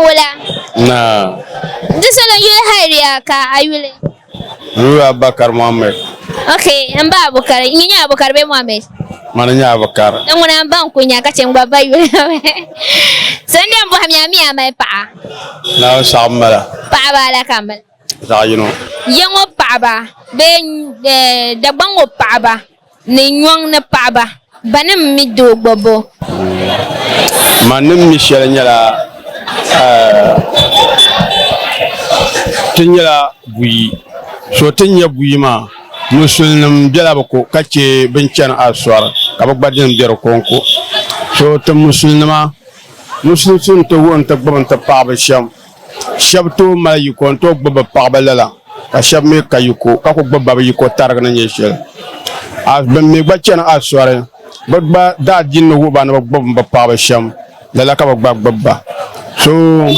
Wula. Na. Di salo yuli hariya ka a yuli. N yuli Abubakar Mohammed. Ok, n ba Abukar. N nyɛ Abukar bee Mohammed? Mani nyɛ Abukar. N ŋuna n ba n ku nya ka chɛ n gba ba yuli. So n den bɔhim ya mi a mali paɣa? Naawuni saɣim mala. Paɣaba ala ka a mali? Zaɣ yino. Ya ŋɔ paɣaba bee Dagbaŋ ŋɔ paɣaba Ni nyɔŋ ni paɣaba, banim mi doo gbɔbbo. Man ni mi shɛli nyɛla ti nyɛla buyi. So ti ni nyɛ buyi maa, musulinim bela bɛ ko ka che bɛn chani asɔri ka bɛ gba dini be di kɔŋko. So ti musulinima, musulinsi n-ti wuhi nti gbubi nti paɣi bɛ shɛm. Shɛba tooi mali yiko n-tooi gbubi bɛ paɣiba lala, ka shɛba mi ka yiko ka ku gbubi ba bɛ yiko tarigi ni nyɛ shɛli. Bɛn mi gba chani asɔri, bɛ gba daadiini ni wuhi ba ni bɛ gbibimi bɛ paɣiba shɛm, lala ka bɛ gba gbubi ba. So.